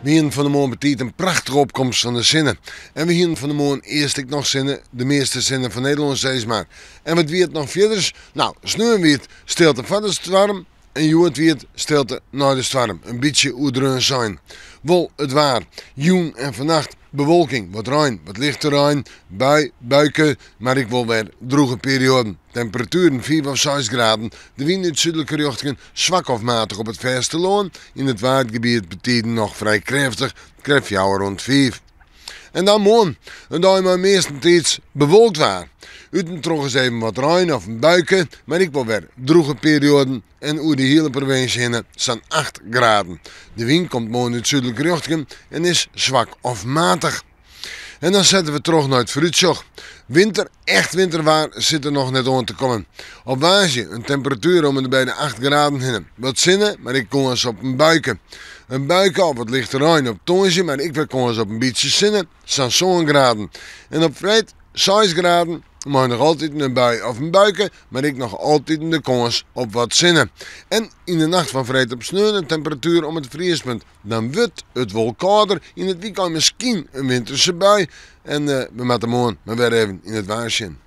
We hienen fan 'e moarn betiid in prachtige opkomst fan de sinne. En we hienen fan 'e moarn earst ek noch sinne, de measte sinne fan Nederlân sis mar. En wat wie it noch fierders? Nou, sneon wie it stilte foar de stoarm en hjoed wie it stilte nei de stoarm. In bytsje oerdreaun sein. Wol it waar. Jûn en fannacht bewolking, wat rein, wat lichte rein, bui, buike, mar ek wol wer drûge perioaden. Temperatueren 5 of 6 graden. De wyn út súdlike rjochtingen swak of matich op it fêstelân. Yn it Waadgebiet betiden noch frij krêftich, krêft 4 oant 5. En dan moarn, in dei mei meastentiids bewolkt waar. Út en troch ris even wat rein of in buike, mar ek wol wer drûge perioaden en oer de hiele provinsje hinne sa'n 8 graden. De wyn komt moarn út súdlike rjochtingen en is swak of matich. En dan sette we troch nei it foarútsjoch. Winter, echt winterwaar, sit der noch net oan te kommen. Op woansdei in temperatuer om en by de 8 graden hinne. Wat sinne, mar ek kâns op in buike. In buike of wat lichte rein op tongersdei, mar ek wer kâns op in bytsje sinne, sa'n 7 graden. En op freed 6 graden, mei noch altyd in bui of in buike, mar ek noch altyd de kâns op wat sinne. En yn de nacht fan freed op sneon in temperatuer om it friespunt. Dan wurdt it wol kâlder, yn it wykein miskien in winterse bui. En we moatte moarn mar wer even yn it waar sjen.